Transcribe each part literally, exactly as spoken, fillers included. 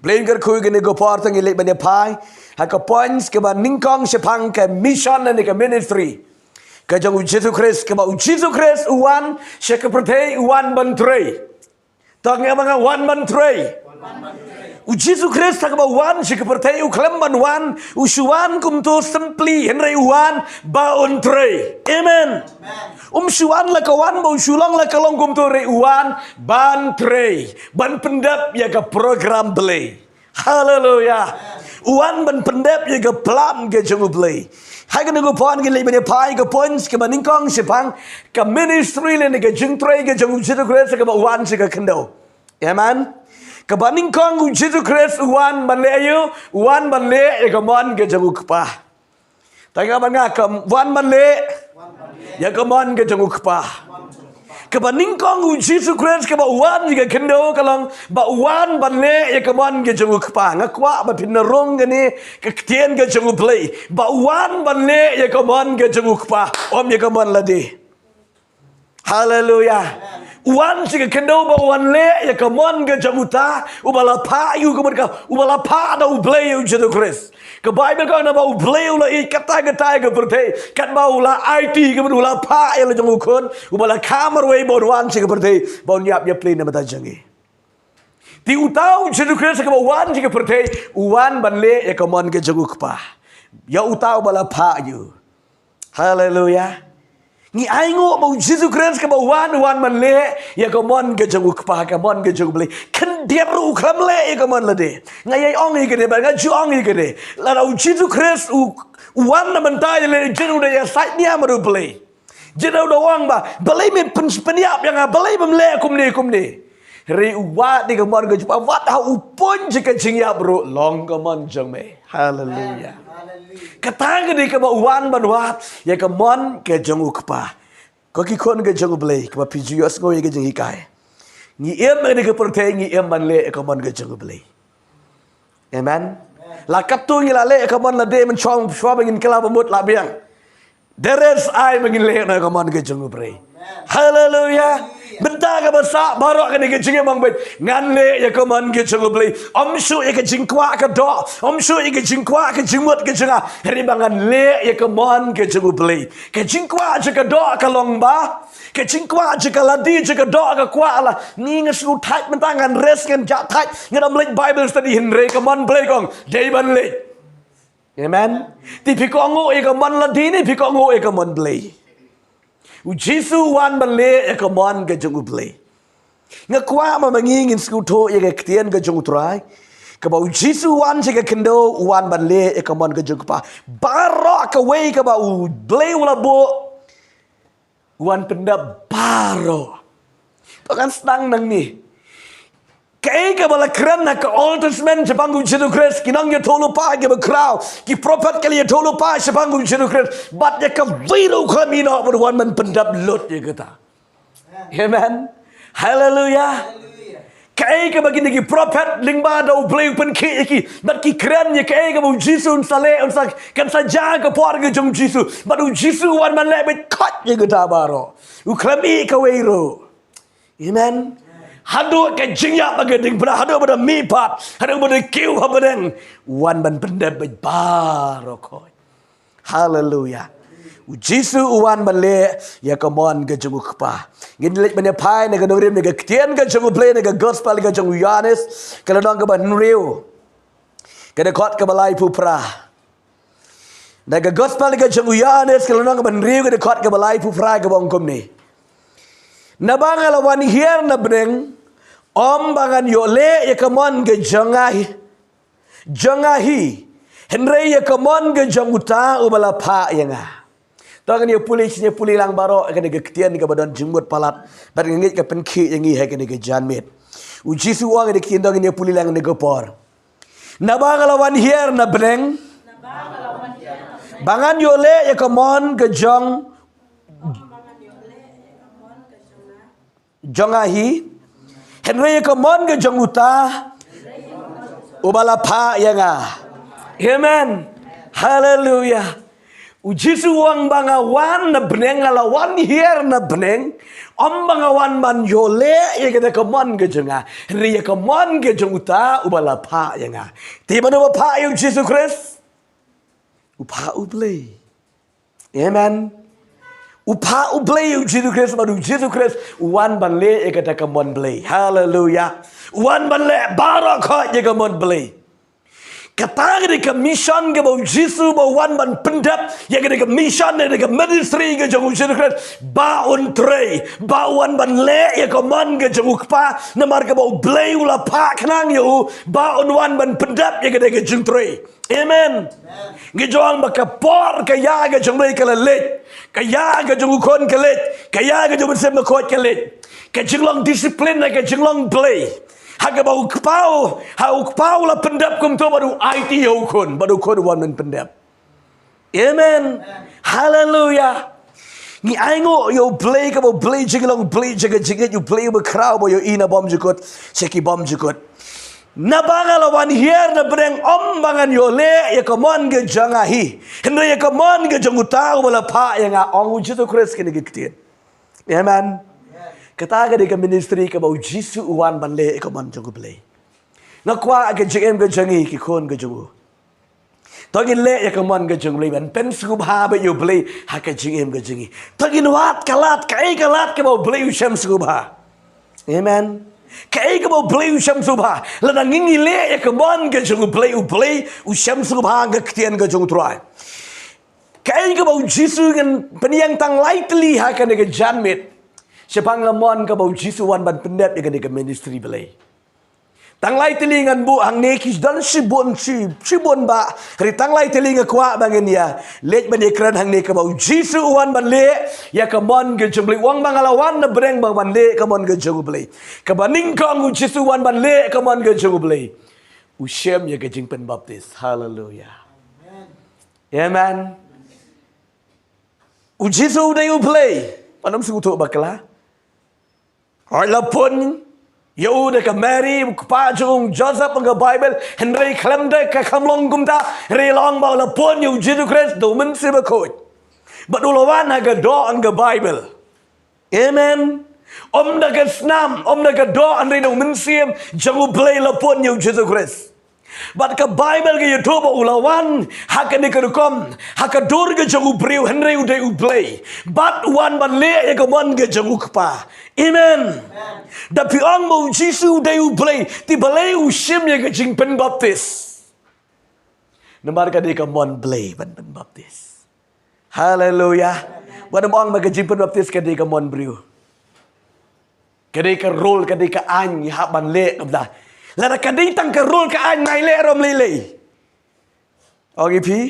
Blei un kyrkhu ïa kane ka por, tang ngi leit ban ïa phai ha ka point kaba nyngkong shaphang ka mission ne ka ministry ka jong U Jisu Khrist, kaba U Jisu Khrist u wan sha ka pyrthei, u wan ban trei. Tang ngi ong ba nga wan ban trei. U Jisu Khrist haba u wan sha ka pyrthei u khlem ban wan, u shu wan kumto simply, hynrei u wan ba un trei. Amen. Um shu wan la ka wan ba u shu long la ka long kumto, hynrei u wan ban trei, ban pyndep ïa ka program Blei. Haleluya. U wan ban pyndep ïa ka plan ka jong U Blei. Ha kane ka por ngi leit ban ïa phai ka point kaba nyngkong shaphang ka ministry lane ka jingtrei ka jong U Jisu Khrist kaba u wan sha ka khyndew. Amen. Kaba nyngkong U Jisu Khrist u wan ban leh aïu? U wan ban leh ïa ka mon ka jong U Kpa. Tang ngi ong ba nga, ka wan ban leh ïa ka mon ka jong U Kpa. Kaba nyngkong U Jisu Khrist kaba u wan sha ka khyndew ka long ba u wan ban leh ïa ka mon ka jong U Kpa. Nga kwah ba phin ïa rung kane ka ktien ka jong U Blei, ba u wan ban leh ïa ka mon ka jong U Kpa, ym ïa ka mon lade. Haleluya. U wan sha ka khyndew ba u wan leh ïa ka mon ka jong uta uba la phah ïa u, ka mut ka uba la phah da U Blei, U Jisu Khrist. Ka Baibl ka ong ba U Blei u la ïeit katta katta ïa ka pyrthei, katba u la aiti, ka mut u la phah ïa la jong u Khun uba la kha marwei ba un wan sha ka pyrthei ba un ïap ïa phi na ka bynta jong ngi. Te uta U Jisu Khrist kaba u wan sha ka pyrthei, u wan ban leh ïa ka mon ka jong U Kpa, ïa uta uba la phah ïa u. Haleluya. Ngi ainguh ba U Jisu Khrist kaba u wan, u wan ban leh ïa ka mon ka jong U Kpa, ka mon ka jong U Blei. Khyndiat ruh u khlem leh ïa ka mon lade. Nga ïai ong ïa kane, ba nga ju ong ïa kane. Lada U Jisu Khrist u, u wan na ka bynta ïaleh, jin u da ïasaid niam bad U Blei. Jin u da ong ba, balei me pyn, pynïap ïa nga, balei mem leh kumne kumne. Hynrei u wad ïa ka mon ka jong U Kpa, wat ha u pun sha ka jingïap ruh, long ka mon jong me. Haleluya. Kata ka dei kaba u wan ban wad ïa ka mon ka jong U Kpa. Ko ki khun ka jong U Blei, kaba phi ju ïohsngew ïa ka jinghikai. Ngi im ha kane ka pyrthei, ngi im ban leh ïa ka mon ka jong U Blei. Amen. La katto ngi la leh ïa ka mon lade, mynshwa mynshwa ba ngin kylla ba mut, la biang. There is, ai ba ngin leh ïa ka mon ka jong U Blei. Haleluya. Bynta kaba sah baroh kane ka jingim, ong beit, ngan leh ïa ka mon ka jong U Blei. Ym shuh ïa ka jingkwah ka doh, ym shuh ïa ka jingkwah ka jingmut ka jong nga, hynrei ba ngan leh ïa ka mon ka jong U Blei. Ka jingkwah jong ka doh ka long ba, ka jingkwah jong ka lade jong ka doh ka kwah la, ni nga shu thait mynta, ngan rest, ngan jah thait, ngan ym leit Bible study, hynrei ka mon Blei ka ong dei ban leit. Amen. Te phi kohnguh ïa ka mon lade ne phi kohnguh ïa ka mon Blei? U Jisu u wan ban leh ïa ka mon ka jong U Blei. Nga kwah ba ma ngi ngin sngewthuh ïa ka ktien ka jong U Trai, kaba U Jisu u wan sha ka khyndew, u wan ban leh ïa ka mon ka jong U Kpa. Baroh kawei kaba U Blei u la buh, u wan pyndep baroh. To ngan sdang nangne. Kaei kaba la kren ha ka Old Testament shaphang U Jisu Khrist, ki nongïathuhlypa kiba khraw, ki prophet ki la ïathuhlypa shaphang U Jisu Khrist, bad ïa kawei ruh u khlem ïehnoh ba u wan ban pyndep lut ïa kata. Amen. Haleluya. Kaei kaba kine ki prophet lyngba da U Blei u pynkhih ïa ki, bad ki kren ïa kaei kaba U Jisu un sa leh, un sa, kan sa jia ha ka por ka jong U Jisu, bad U Jisu u wan ban leh beit khot ïa kata baroh. U khlem ïeh kawei ruh. Amen. Haduh ka jingïap ha ka diengphna, haduh ba da mihpat, haduh ba da kiew ha bneng, u wan ban pyndep beit baroh khoit. Haleluya. U Jisu u wan ban leh ïa ka mon ka jong U Kpa. Ngin leit ban ïa phai na ka nongrim na ka ktien ka jong U Blei na ka gospel ka jong u Ïoannis, ka lynnong kaba hynriew, ka dkhot kaba laiphew phra. Na ka gospel ka jong u Ïoannis, ka lynnong kaba hynriew, ka dkhot kaba laiphew phra, kaba ong kumne: Naba nga la wan hiar na bneng, ym ba ngan ïoh leh ïa ka mon ka jong nga hi, jong nga hi, hynrei ïa ka mon ka jong uta uba la phah ïa nga. To ngin ïa pule, ngin ïa pule lang baroh kane ka ktien kaba don jingmut palat, bad nga ngeit ka pynkhih ïa ngi ha kane ka janmiet. U Jisu u ong kane ka ktien, to ngin ïa pule lang kane ka por. Naba nga la wan hiar na bneng, ba ngan ïoh leh ïa ka mon ka jong, jong nga hi, hynrei ïa ka mon ka jong uta uba la phah ïa nga. Amen. Haleluya. U Jisu u ong ba nga wan na bneng, nga la wan hiar na bneng, ym ba nga wan ban ïoh leh ïa kata ka mon ka jong nga, hynrei ïa ka mon ka jong uta uba la phah ïa nga. Te mano ba phah ïa u Jisu Khrist? U phah U Blei. Amen. U phah U Blei ïa u Jisu Khrist, bad u Jisu Khrist u wan ban leh ïa kata ka mon Blei. Haleluya. U wan ban leh baroh khoit ïa ka mon Blei. Kata ka dei ka mission kaba u Jisu ba u wan ban pyndep ïa ka dei ka mission, ïa ka dei ka ministry ka jong u Jisu Khrist, ba un trei, ba u wan ban leh ïa ka mon ka jong u Kpa, namar kaba U Blei u la phah khnang ïa u ba un wan ban pyndep ïa ka dei ka jingtrei. Amen. Ngi ju ong ba ka por ka ïa ka jong U Blei ka la leit, ka ïa ka jong u Khun ka leit, ka ïa ka jong u Mynsiem Bakhuid ka leit. Ka jinglong discipline na ka jinglong Blei. Ha kaba u Kpa u, ha u Kpa u la pyndep kumto bad u aiti ïa u Khun, bad u Khun u wan ban pyndep. Amen. Haleluya. Ngi ainguh ïa U Blei kaba U Blei jinglong, U Blei jong ka jingngeit, U Blei uba khraw ba ïohi na bymjukut sha ki bymjukut. Naba nga la wan hiar na bneng, ym ba ngan ïoh leh ïa ka mon ka jong nga hi, hynrei ïa ka mon ka jong uta uba la phah ïa nga, ong u Jisu Khrist kine ki ktien. Amen. Kata ka dei ka ministry kaba u Jisu u wan ban leh ïa ka mon jong U Blei. Nga kwah ka jingim ka jong ngi ki khun ka jong u, to ngin leh ïa ka mon ka jong U Blei, ban pynsngewbha bad ïa U Blei ha ka jingim ka jong ngi. To ngin wad ka lad, kaei ka lad kaba U Blei u shem sngewbha. Amen. Kaei kaba U Blei u shem sngewbha? Lada ngi ngi leh ïa ka mon ka jong U Blei, U Blei u shem sngewbha ha ka ktien ka jong U Trai. Kaei kaba u Jisu, ngan pynïeng tang lai tylli ha kane ka janmiet shaphang ka mon kaba u Jisu u wan ban pyndep ïa kane ka ministry Blei. Tang lai tylli ngan buh hangne, ki don shibun, shi, shibun bha. Hynrei tang lai tylli nga kwah ba ngin ïa leit ban ïakren hangne kaba u Jisu u wan ban leh ïa ka mon ka jong U Blei. U ong ba nga la wan na bneng ba ban leh ka mon ka jong U Blei. Kaba nyngkong u Jisu u wan ban leh ka mon ka jong U Blei, u shem ïa ka jingpynbaptis. Haleluya. Amen. U Jisu u dei U Blei. Pynban ym sngewthuh bakla. Hooid, la pun ïa u da ka Mary, u kpa jong u Joseph, ha ka Baibl, hynrei khlem da ka, kam long kumta, hynrei la ong ba la pun ïa u Jisu Khrist da u Mynsiem Bakhuid. Bad u la wan ha ka doh, ha ka Baibl. Amen. Ym da ka snam, ym da ka doh, hynrei da u Mynsiem jong U Blei la pun ïa u Jisu Khrist. Bad ka Baibl ka ïathuh ba u la wan ha kane ka rukom, ha ka dur ka jong u briew, hynrei u dei U Blei. Bad u wan ban leh ïa ka mon ka jong u Kpa. Amen. Da phi ong ba u Jisu u dei U Blei, te balei u shim ïa ka jingpynbaptis? Namar ka dei ka mon Blei ban pynbaptis. Haleluya. Wat ym ong ba ka jingpynbaptis ka dei ka mon briew. Ka dei ka rule, ka dei ka aiñ, ngi hap ban leh kumta. Lada ka dei tang ka rule ka aiñ, nai leh ruh ym lei lei. Ong ïa phi.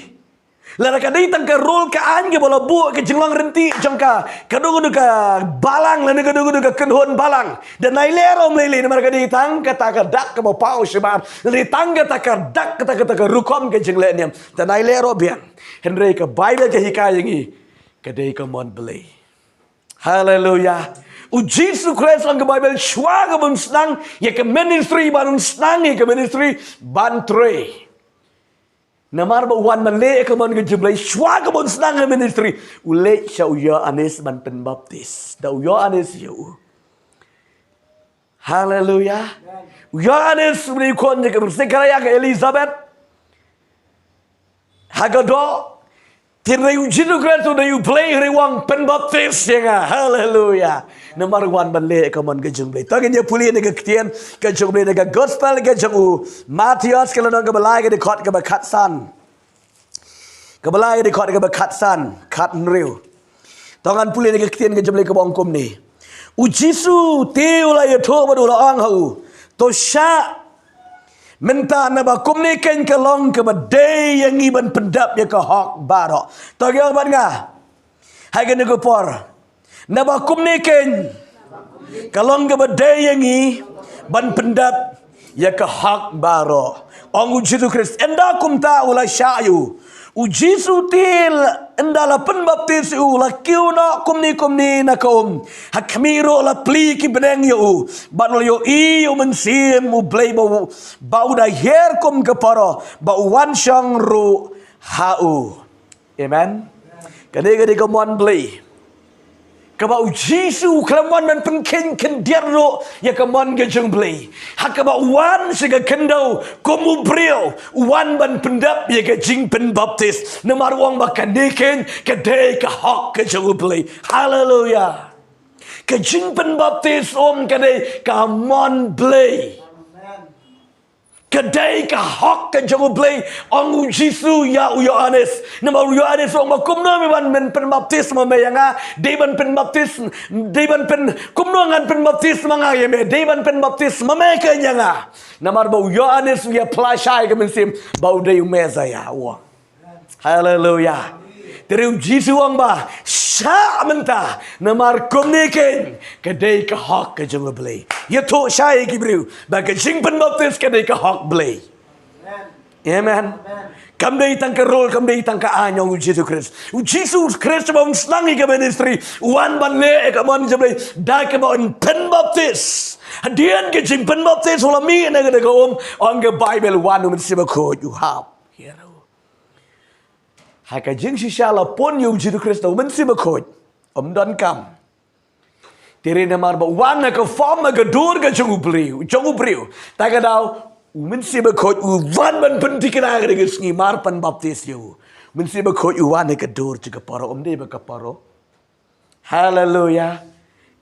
Lada ka dei tang ka rule ka aiñ kaba la buh, ka jinglong ryntih jong ka, kano kano ka balang lane kano kano ka kynhun balang, da nai leh ruh ym lei lei, namar ka dei tang kata ka dak kaba paw shabar, da dei tang kata ka dak, kata, kata ka rukom ka jingleh niam, da nai leh ruh biang. Hynrei ka Baibl ka hikai ïa ngi, ka dei ka mon Blei. Haleluya. U Jisu Khrist, ong ka Baibl, shuwa kaba un sdang ïa ka ministry, ba un sdang ïa ka ministry ban trei. Namar ba u wan ban leh ïa ka mon ka jong U Blei, shuwa kaba un sdang ïa ka ministry, u leit sha u Ïoannis ban pynbaptis. Da u Ïoannis ïa u. Haleluya. U Ïoannis u dei u khun jong ka Zekhariah, ka Elizabeth. Ha ka doh, te hynrei u Jisu Khrist u dei U Blei, hynrei u ong pynbaptis ïa nga. Haleluya. Namar u wan ban leh ïa ka mon ka jong U Blei. To ngin ïa pule na ka ktien ka jong U Blei, na ka gospel ka jong u Mathaios, ka lynnong kaba lai, ka dkhot kaba khatsan. Kaba lai, ka dkhot kaba khatsan, khathynriew. To ngan pule na ka ktien ka jong U Blei kaba ong kumne. U Jisu te u la ïathuh bad u la ong ha u, to shah mynta, naba kumne keiñ ka long kaba dei ïa ngi ban pyndep ïa ka hok baroh. To ïa bad nga ha kane ka por. Naba kumne keiñ ka long kaba dei ïa ngi ban pyndep ïa ka hok baroh, ong u Jisu Khrist. Ynda kumta u la shah ïa u. U Jisu te ynda la pynbaptis ïa u, la kiew noh kumne kumne na ka um. Ha khmih ruh la plie ki bneng ïa u, bad la ïohi ïa u Mynsiem U Blei ba u, ba u da hiar kum ka paro, ba u wan shong ruh ha u. Amen. Kane ka dei ka mon Blei. Kaba u Jisu u khlem wan ban pynkheiñ khyndiat ruh ïa ka mon ka jong u Blei. Ha kaba u wan sha ka khyndew kum u briew, u wan ban pyndep ïa ka jingpynbaptis. Namar u ong ba kane keiñ ka dei ka hok ka jong u Blei. Haleluya. Ka jingpynbaptis um ka dei ka mon Blei. Ka dei ka hok ka jong u Blei, ong u Jisu ïa u Ïoannis. Namar u Ïoannis u ong ba kumno me ban pynbaptis ma me ïa nga, dei ban pynbaptis, dei ban pyn, kumno ngan pynbaptis ma nga ïa me, dei ban pynbaptis ma me keiñ ïa nga. Namar ba u Ïoannis u ïa pla shai ka mynsiem ba u dei u Messaïah u ong. Haleluya. Te u Jisu u ong ba, shah mynta, namar kumne keiñ ka dei ka hok ka jong u Blei. Ïathuh shai ki briew ba ka jingpynbaptis ka dei ka hok Blei. Amen. Kam dei tang ka rule, kam dei tang ka aiñ, ong u Jisu Khrist. U Jisu Khrist ba un sdang ïa ka ministry, u wan ban leh ïa ka mon jong u Blei da kaba un pynbaptis. Hadien ka jingpynbaptis u la mih na ka, na ka um, ong ka Baibl, wan u Mynsiem Bakhuid u hap. Ha ka jingshisha la pun ïa u Jisu Khrist da u Mynsiem Bakhuid. Um donkam. Te hynrei namar ba u wan ha ka form, ha ka dur ka jong u briew, jong u briew. Ta ka daw u Mynsiem Bakhuid u wan ban pynthikna ha ka sngi mar pynbaptis ïa u. U Mynsiem Bakhuid u wan ha ka dur jong ka paro, um dei ba ka paro. Haleluya.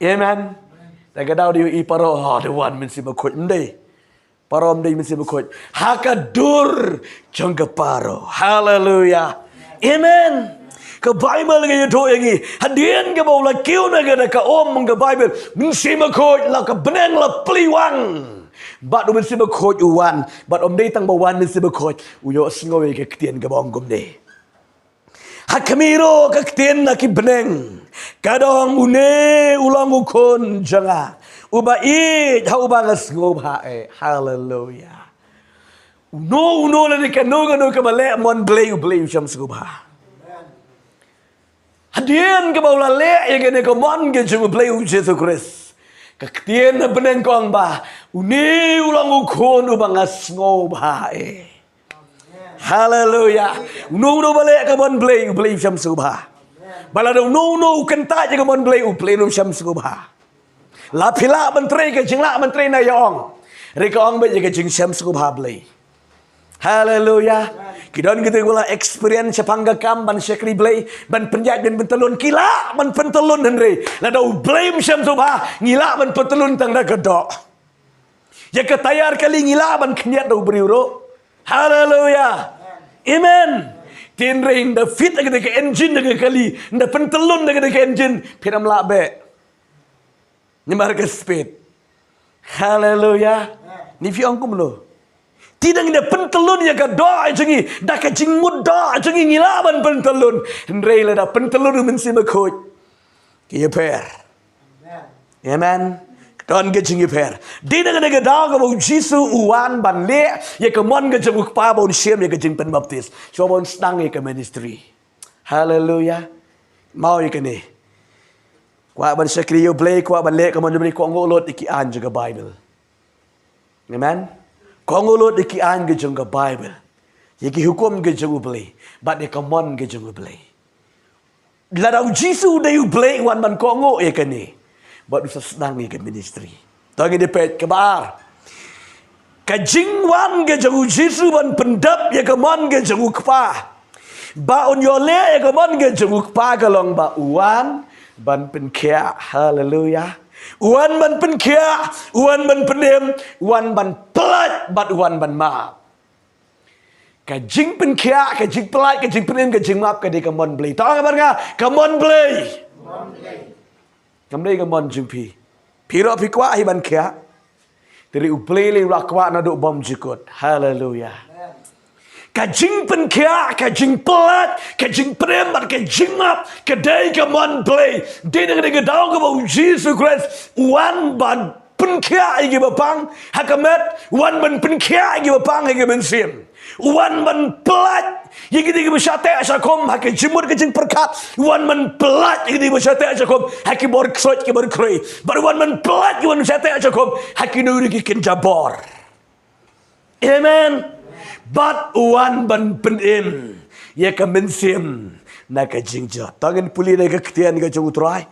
Amen. Ta ka daw dei i paro, ha, dei wan Mynsiem Bakhuid, ym dei. Paro ym dei Mynsiem Bakhuid. Ha ka dur jong ka paro. Haleluya. Amen. Ka Baibl ka ïathuh ïa ngi, hadien kaba u la kiew na ka, na ka um, ka Baibl, Mynsiem Bakhuid, la ka bneng la plie wang. Bad u Mynsiem Bakhuid u wan, bad ym dei tang ba wan Mynsiem Bakhuid, u ïohsngew ïa ka ktien kaba ong kumne. Ha khmih ruh ka ktien na ki bneng ka ong, une u long u khun jong nga uba ïeit, ha uba nga sngewbha eh. Haleluya. Uno uno lane kano kano kaba leh mon Blei, u Blei u shym sngewbha. Hadien kaba u la leh ïa kane ka mon ka jong u Blei u Jisu Khrist, ka ktien na bneng ka ong ba, une u long u khun uba nga sngewbha eh. Haleluya. Uno uno ba leh ka mon Blei, u Blei u shym sngewbha. Ba lada uno uno u kyntait ïa ka mon Blei, u Blei u shym sngewbha. La phi lah ban trei ka jinglah ban trei na ïa ong, hynrei ka ong beit ïa ka jingshym sngewbha Blei. Haleluya. Ki don kita kiba la experience shaphang ka kam ban shakri Blei, ban pynïaid, ban pyntyllun, ki lah ban pyntyllun, hynrei lada u Blei um shym sngewbha, ngi lah ban pyntyllun tang da ka doh. Ïa ka tayar kali ngi lah ban khyndiat da u briew ruh. Haleluya. Amen. Te hynrei ynda fit ïa ka engine da ka kali, ynda pyntyllun ïa ka engine, phin ym lah beh. Namar ka speed. Haleluya. Ni phi ong kumno? Te ynda pyntyllun ïa ka doh jong ngi, da ka jingmut doh jong ngi ngi lah ban pyntyllun. Hynrei lada pyntyllun u Mynsiem Bakhuid, ki ïapher. Amen. Don ka jingïapher. Dei na kane ka daw kaba u Jisu u wan ban leh ïa ka mon ka jong u Kpa ba un shim ïa ka jingpynbaptis, shuwa ba un sdang ïa ka ministry. Haleluya. Maw ïa kane. Kwah ban shakri ïa u Blei, kwah ban leh ka mon jong u Blei, kohnguh lut ïa ki aiñ jong ka Baibl. Amen. Kohnguh lut ïa ki aiñ ka jong ka Baibl, ïa ki hukum ka jong u Blei, bad ïa ka mon ka jong u Blei. Lada u Jisu u dei u Blei, u wan ban kohnguh ïa kane, bad u sa sdang ïa ka ministry. To ngin ïa peit kaba ar. Ka jingwan ka jong u Jisu ban pyndep ïa ka mon ka jong u Kpa, ba un ïoh leh ïa ka mon ka jong u Kpa ka long ba u wan ban pynkhiah. Haleluya. U wan ban pynkhiah, u wan ban pynim, u wan ban pyllait, bad u wan ban map. Ka jingpynkhiah, ka jingpyllait, ka jingpynim, ka jingmap ka dei ka mon Blei. To ong bad nga, ka mon Blei. Kam dei ka mon jong phi. Phi ruh phi kwah hi ban khiah. Te u Blei lei u la kwah naduh bymjukut. Haleluya. Ka jingpynkhiah, ka jingpyllait, ka jingpynim bad ka jingmap ka dei ka mon Blei. Dei na kane ka daw kaba u Jisu Khrist u wan ban pynkhiah ïa kiba pang ha ka met, u wan ban pynkhiah ïa kiba pang ha ka mynsiem. U wan ban pyllait ïa kito kiba shah teh shah khum ha ka jingmut ka jingpyrkhat. U wan ban pyllait ïa kito kiba shah teh shah khum ha ki bor ksuid ki bor khrei. Bad u wan ban pyllait ïa kiba shah teh shah khum ha kino kino ki kynja bor. Amen. Bad u wan ban pynim ïa ka mynsiem na ka jingjot. To ngin pule na ka ktien ka jong U Trai.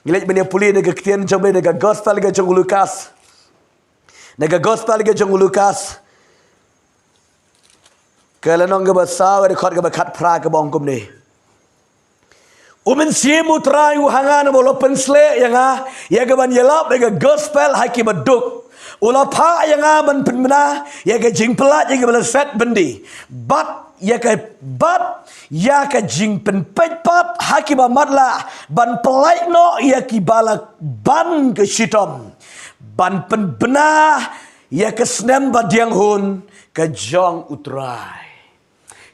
Ngi leit ban ïa pule na ka ktien jong U Blei na ka gospel ka jong u Lukas. Na ka gospel ka jong u Lukas. Ka lynnong kaba saw, ka dkhot kaba khatphra, kaba ong kumne. U Mynsiem U Trai u ha nga namar u la pynsleh ïa nga ïa kaban ïalap ïa ka gospel ha ki baduk. U la phah ïa nga ban pynbna ïa ka jingpyllait ïa ki ba la set byndi. Bad ïa ka, bad ïa ka jingpynpeit pat ha ki ba matlah, ban pyllait noh ïa ki ba la ban ka shitom, ban pynbna ïa ka snem ba diang hun ka jong U Trai.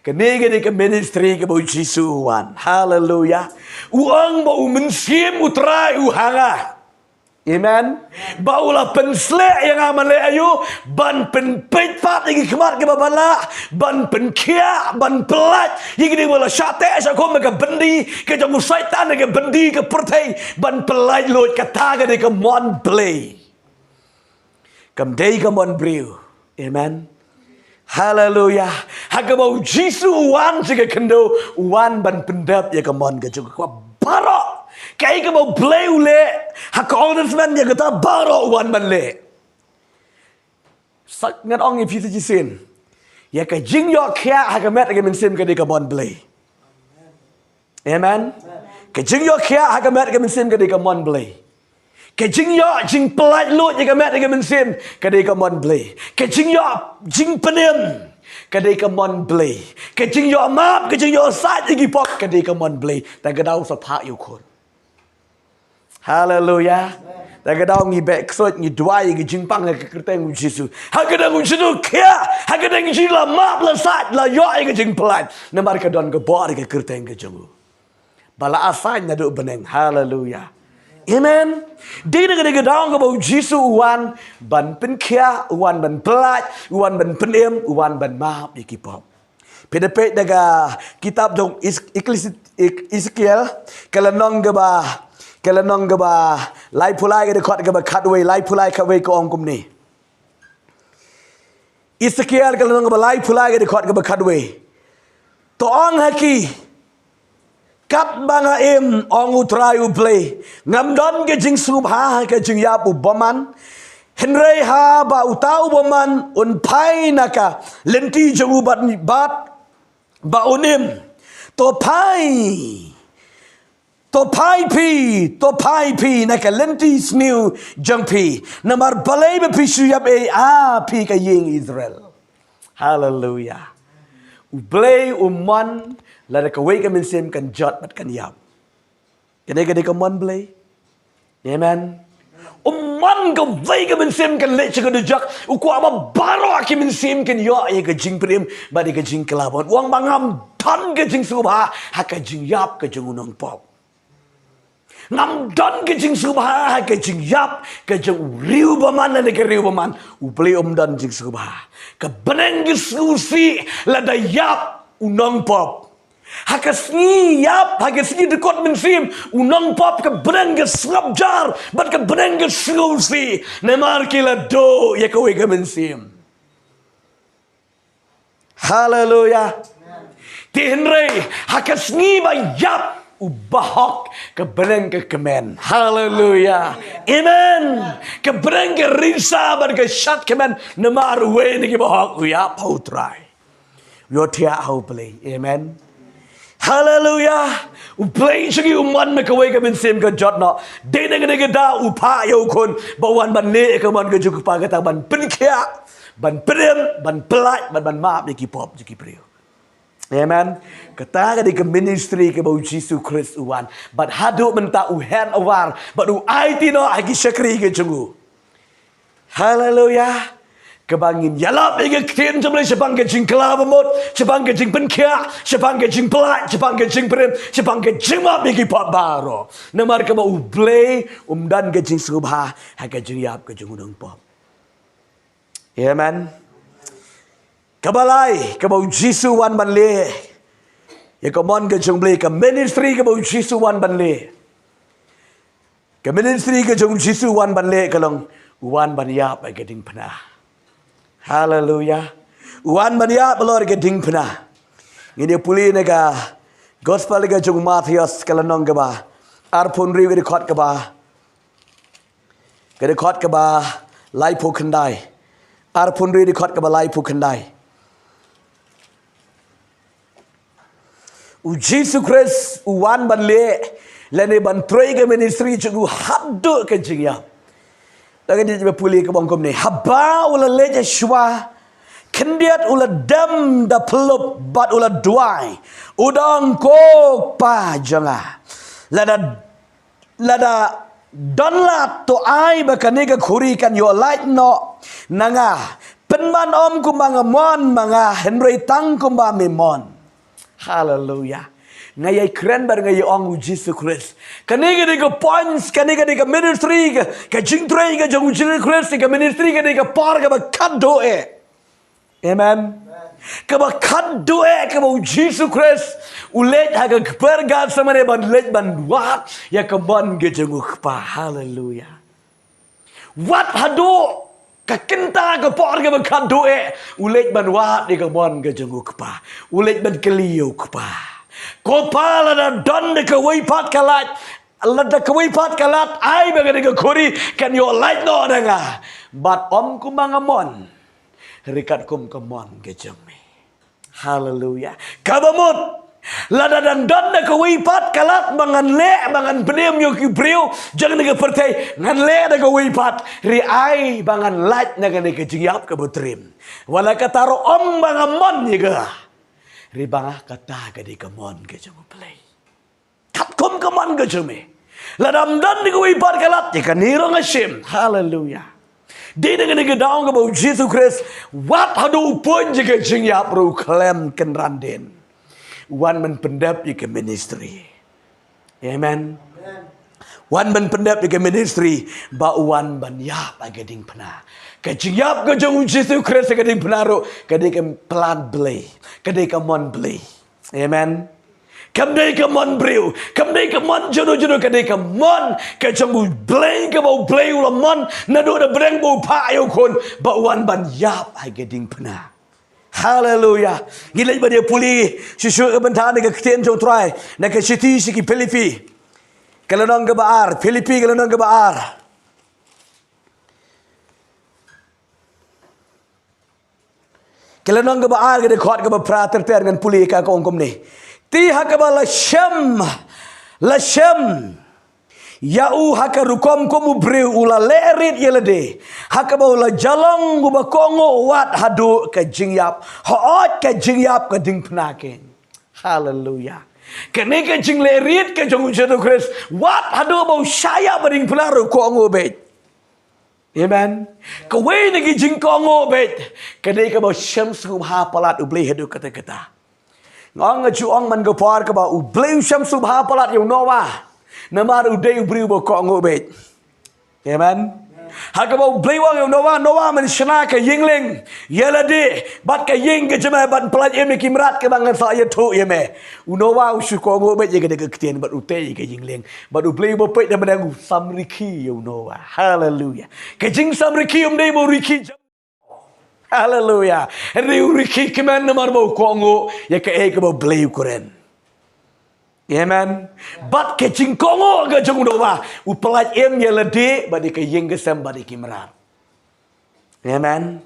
Kane ka dei ka ministry kaba U Jisu u wan. Haleluia. U ong ba U Mynsiem U Trai u ha nga. Amen. Ba u la pynsleh ïa nga, man leh aïu? Ban pynpeit pat ïa ki khmat ki ba matlah, ban pynkhiah, ban pyllait ïa ki dei ba la shah teh shah khum ha ka byndi ka jong u Soitan, ha ka byndi ka pyrthei, ban pyllait luid. Kata ka dei ka mon Blei. Kam dei ka mon briew. Amen. Haleluia. Ha kaba U Jisu u wan sha ka khyndew, u wan ban pyndep ïa ka mon ka jong ka baroh. Kaei kaba U Blei u leh ha ka Old Testament, ïa kata baroh u wan ban leh. Sa ngan ong ïa phi sa shisien. Ïa ka jingïoh khiah ha ka met ka mynsiem ka dei ka mon Blei. Amen. Ka jingïoh khiah ha ka met ka mynsiem ka dei ka mon Blei. Ka jingïoh jingpyllait luid ïa ka met ïa ka mynsiem ka dei ka mon Blei. Ka jingïoh jingpynim ka dei ka mon Blei. Ka jingïoh map, ka jingïoh sait ïa ki pop ka dei ka mon Blei. Tang ka daw sa phah ïa u khun. Haleluia. Tang ka daw ngi beh ksuid, ngi duwai ïa ka jingpang ha ka kyrteng U Jisu. Ha ka dang U Jisu khiah, ha ka dang U Jisu la map, la sait, la ïoh ïa ka jingpyllait. Namar ka don ka bor ha ka kyrteng ka jong u. Ba la assign naduh bneng. Haleluia. Amen. Dei na ka dei ka daw kaba U Jisu u wan ban pynkhiah, u wan ban pyllait, u wan ban pynim, u wan ban map ïa ki pop. Phi da peit da ka kitab jong Is-, Eklesi-, Ek-, Ezekiel, ka lynnong kaba, ka lynnong kaba laiphew lai, ka dkhot kaba khatwei, laiphew lai khatwei, ka ong kumne. Ezekiel ka lynnong kaba laiphew lai, ka dkhot kaba khatwei. To ong ha ki, katba nga im, ong U Trai U Blei, ngam don ka jingsngewbha ha ka jingïap u bymman. Hynrei haba uta u bymman un phai na ka lynti jong u bad, bad ba un im, to phai, to phai phi, to phai phi na ka lynti sniew jong phi. Namar balei ba phi shu ïap ei, a phi ka ïing Israel. Haleluia. U Blei u mon lada kawei ka mynsiem kan jot bad kan ïap. Kane ka dei ka mon Blei. Amen. U mon kawei ka mynsiem kan leit sha ka dujok. U kwah ba baroh ki mynsiem kin ïoh ïa ka jingpynim bad ïa ka jingkylla bor. U ong ba ngam don ka jingsngewbha ha ka jingïap ka jong u nongpop. Ngam don ka jingsngewbha ha ka jingïap ka jong u riew bymman lane ka riew bymman. U Blei um don jingsngewbha. Ka bneng ka sngewsih lada ïap u nongpop. Ha ka sngi ïap, ha ka sngi dkut mynsiem u nongpop, ka bneng ka sngap jar bad ka bneng ka sngewsih. Namar ki la duh ïa kawei ka mynsiem. Haleluia. Te hynrei ha ka sngi ba ïap u bahok, ka bneng ka kmen. Haleluia. Amen. Ka bneng ka risa bad ka shad kmen namar uwei na ki bahok u ïap ha U Trai. U ïohthiah ha U Blei. Amen. Haleluia. U Blei sha ngi u mon ba kawei ka mynsiem kan jot noh. Dei na kane ka daw u phah ïa u khun ba wan ban leh ïa ka mon ka jong u Kpa, kata ban pynkhiah, ban pynim, ban pyllait, ban, ban map ïa ki pop jong ki briew. Amen. Kata ka dei ka ministry kaba U Jisu Khrist u wan. Bad haduh mynta u hand over bad u aiti noh ha ki shakri ka jong u. Haleluia. Kaba ngin ïalap ïa ka ktien jong U Blei shaphang ka jingkylla bamut, shaphang ka jingpynkhiah, shaphang ka jingpyllait, shaphang ka jingpynim, shaphang ka jingmap ïa ki pop baroh. Namar kaba U Blei um don ka jingsngewbha ha ka jingïap ka jong u nongpop. Amen. Kaba lai, kaba U Jisu wan ban leh ïa ka mon ka jong U Blei, ka ministry kaba U Jisu wan ban leh. Ka ministry ka jong U Jisu wan ban leh ka long, u wan ban ïap ïa ka diengphna. Haleluia. U wan ban ïap halor ka diengphna. Ngin ïa pule na ka Gospel ka jong u Mathaios ka lynnong kaba arphew hynriew, ka dkhot kaba, ka dkhot kaba laiphew khyndai. Arphew hynriew, dkhot kaba laiphew khyndai. U Jisu Khrist u wan ban leh lane ban trei ka ministry jong u haduh ka jingïap. Dang ïa pule ka bong kumne. Haba u la leit shuwa, khyndiat u la dem da phllup bad u la duwai, u ong, Ko Kpa jong nga, lada, lada don lad, to ai ba kane ka khuri kan ïoh lait noh na nga. Pynban ym kumba nga mon ma nga, hynrei tang kumba me mon. Haleluya. Nga ïai kren bad nga ïai ong, u Jisu Khrist, kane ka dei ka points, kane ka dei ka ministry, ka, ka jingtrei ka jong u Jisu Khrist, ka ministry ka dei ka por kaba khatduh eh. Amen. Kaba khatduh eh, kaba u Jisu Khrist u leit ha ka kper Gethsemane ban leit ban wad ïa ka mon ka jong u Kpa. Haleluya. Wat haduh ka kynta ka por kaba khatduh eh, u leit ban wad ïa ka mon ka jong u Kpa. U leit ban kylli ïa u Kpa, Ko Kpa, lada don da kawei pat ka lad, lada kawei pat ka lad, ai ba kane ka khuri kan ïoh lait noh na nga. Bad ym kumba nga mon, hynrei katkum ka mon ka jong me. Haleluya. Kaba mut, lada dang don da kawei pat ka lad ba ngan leh, ba ngan pynim ïa ki briew jong kane ka pyrthei, ngan leh da kawei pat. Hynrei ai ba ngan lait na kane ka jingïap kaba triem. Wat la kata ruh ym ba nga mon ïa ka, hynrei ba nga kata ka dei ka mon ka jong u Blei. Katkum ka mon ka jong me. Lada ym don da kawei pat ka lad, ïa kane ruh nga shim. Haleluya. Dei na kane ka daw kaba u Jisu Khrist, wat haduh u pun jong ka jingïap ruh u khlem kynran dien. U wan ban pyndep ïa ka ministry. Amen. U wan ban pyndep ïa ka ministry, ba u wan ban ïap ha ka diengphna. Ka jingïap ka jong u Jisu Khrist ha ka diengphna ruh ka dei ka plan Blei, ka dei ka mon Blei. Amen. Kam dei ka mon briew, kam dei ka mon juno juno, ka dei ka mon ka jong u Blei, kaba u Blei u la mon naduh da pdeng ba u phah ïa u Khun, ba u wan ban ïap ha ka diengphna. Haleluya. Ngi leit ban ïa pule shuh shuh ka bynta na ka ktien jong u Trai na ka shithi sha ki Philippi, ka lynnong kaba ar. Philippi ka lynnong kaba ar. Ka lynnong kaba ar, ka dkhot kaba phra ter ter, ngan pule ka, ka ong kumne. Te ha kaba la shem, la shem ïa u ha ka rukom kum u briew, u la leh rit ïa lade, ha kaba u la ïalong uba kohnguh wat haduh ka jingïap, hooid ka jingïap ka diengphna keiñ. Haleluya. Kane ka jingleh rit ka jong u Jisu Khrist, wat haduh ba u shah ïap ha diengphna ruh u kohnguh beit. Amen. Kawei na ki jingkohnguh beit ka dei kaba u shem sngewbha palat U Blei haduh katta katta. Nga ong, nga ju ong man ka por kaba U Blei u shem sngewbha palat ïa u Noah, namar u dei u briew ba kohnguh beit. Amen. Ha kaba U Blei u ong ïa u Noah, Noah, men shna ka ïing lieng ïa lade bad ka ïing ka jong me, bad pyllait im ïa ki mrad kiba ngan sa ïathuh ïa me. U Noah u shu kohnguh beit ïa kane ka ktien bad u tei ïa ka ïing lieng. Bad U Blei uba peit na pdeng u samrkhie ïa u Noah. Haleluya. Ka jingsam rkhie ym dei ba u rkhie jam. Haleluya. Hynrei u rkhie kmen namar ba u kohnguh ïa kaei kaba U Blei u kren. Amen. Bad ka jingkohnguh ka jong u Noah, u pyllait im ïa lade bad ïa ka ïing ka sem bad ïa ki mrad. Amen.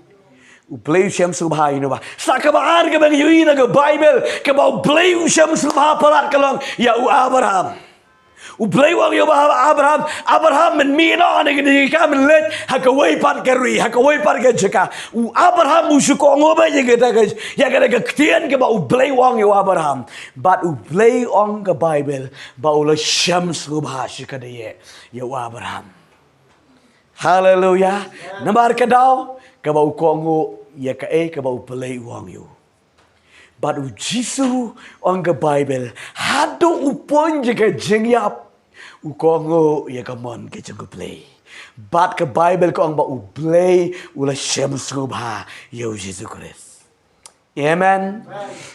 U Blei u shem sngewbha ïa u Noah. Sa kaba ar kaba ngi ïohi na ka Baibl, kaba U Blei u shem sngewbha palat ka long ïa u Abraham. U Blei u ong ïa u Abraham, Abraham, men mih noh na kane ka jaka, men leit ha kawei pat ka ri, ha kawei pat ka jaka. U Abraham u shu kohnguh beit ïa kata ka, ïa kata ka ktien kaba U Blei u ong ïa u Abraham. Bad U Blei u ong ka Baibl ba u la shem sngewbha shikatdei ïa u Abraham. Haleluya. Namar ka daw kaba u kohnguh ïa kaei kaba U Blei u ong ïa u. Bad u Jisu, ong ka Baibl, haduh u pun jong ka jingïap, u kohnguh ïa ka mon ka jong U Blei. Bad ka Baibl ka ong ba U Blei u la shem sngewbha ïa u Jisu Khrist. Amen.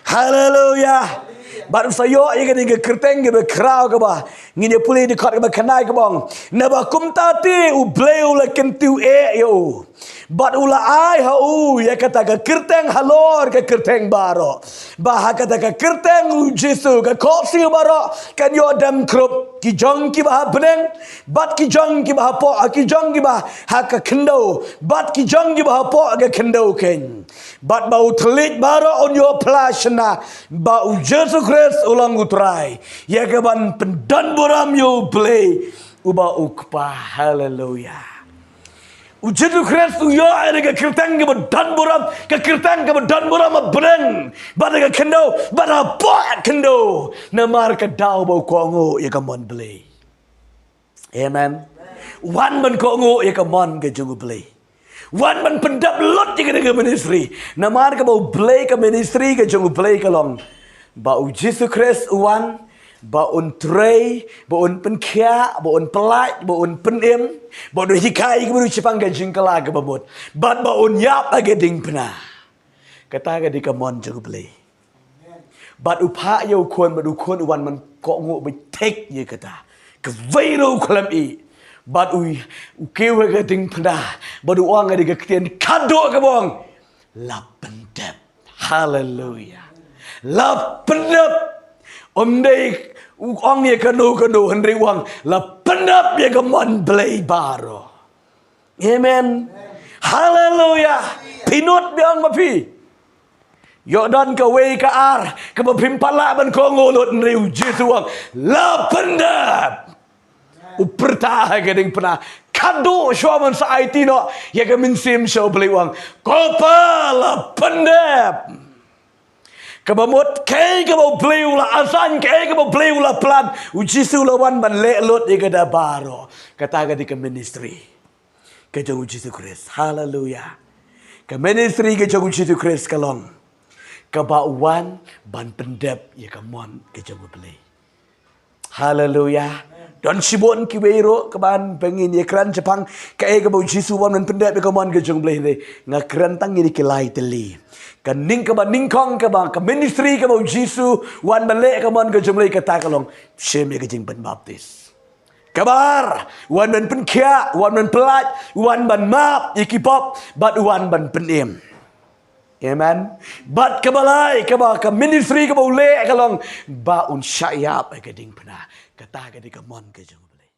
Haleluya. Bad u sa ïoh ïa kane ka kyrteng kaba khraw kaba ngin ïa pule, dkhot kaba khyndai kaba ong, naba kumta te U Blei u la kyntiew eh ïa u Bad u la ai ha u ïa kata ka kyrteng halor ka kyrteng baroh, ba ha kata ka kyrteng u Jisu ka khohsiew baroh kan ïoh dem khrup, ki jong kiba ha bneng bad ki jong kiba hapoh, ki jong kiba ha ka khyndew bad ki jong kiba hapoh ka khyndew keiñ. Bad ba u thylliej baroh un ïoh phla shynna ba u Jisu Khrist u long u Trai, ïa kaban pyndonburom ïa u Blei uba u Kpa. Haleluya. U Jisu Khrist u ïoh ïa ka kyrteng kaba donburom, ka kyrteng kaba donburom ha bneng bad ha ka khyndew bad hapoh khyndew, namar ka daw ba u kohnguh ïa ka mon Blei. Amen. Wan ban kohnguh ïa ka mon ka jong u Blei. Wan ban pyndep lut ïa ka, ka ministry. Namar kaba u Blei, ka ministry ka jong u Blei ka long ba u Jisu Khrist u wan ba un trei, ba un pynkhiah, ba un pyllait, ba un pynim, ba un hikai ïa ki briew shaphang ka jingkylla kaba mut, bad ba un ïap ha ka diengphna. Kata ka dei ka mon jong u Blei. Bad u phah ïa u Khun, bad u Khun u wan ban kohnguh beit thik ïa kata. Kawei ruh u khlem ïeh. Bad u, u kiew ha ka diengphna, bad u ong ha ka ktien khadduh kaba ong, la pyndep. Haleluya. La pyndep. Ym dei u ong ïa kano kano, hynrei u ong la pyndep ïa ka mon Blei baroh. Amen. Haleluya. Phi nud biang ma phi. Ïoh don kawei ka ar kaba phim pat lah ban kohnguh lut, hynrei u Jisu u ong la pyndep. U pyrta ha ka diengphna. Khadduh shuwa ban sa aiti noh ïa ka mynsiem sha u Blei, u ong, ko Pa, la pyndep. Kaba mut kaei kaba u Blei u la assign, kaei kaba u Blei u la plan, u Jisu u la wan ban leh lut ïa kata baroh. Kata ka dei ka ministry ka jong u Jisu Khrist. Haleluya. Ka ministry ka jong u Jisu Khrist ka long kaba u wan ban pyndep ïa ka mon ka jong u Blei. Haleluya. Don shibun kiwei ruh kaban ba ngin ïa kren shaphang kaei kaba u Jisu u wan ban pyndep ïa ka mon ka jong u Blei, hynrei nga kren tang ïa ki lai tylli. Ka ning kaba nyngkong kaba, ka ministry kaba u Jisu u wan ban leh ïa ka mon ka jong u Blei, kata ka long shim ïa ka jingpynbaptis. Kaba ar, u wan ban pynkhiah, u wan ban pyllait, u wan ban map ïa ki pop, bad u wan ban pynim. Amen. Bad kaba lai, kaba, ka ministry kaba u leh ka long ba un shah ïap ha ka diengphna. Kata ka dei ka mon ka jong u Blei.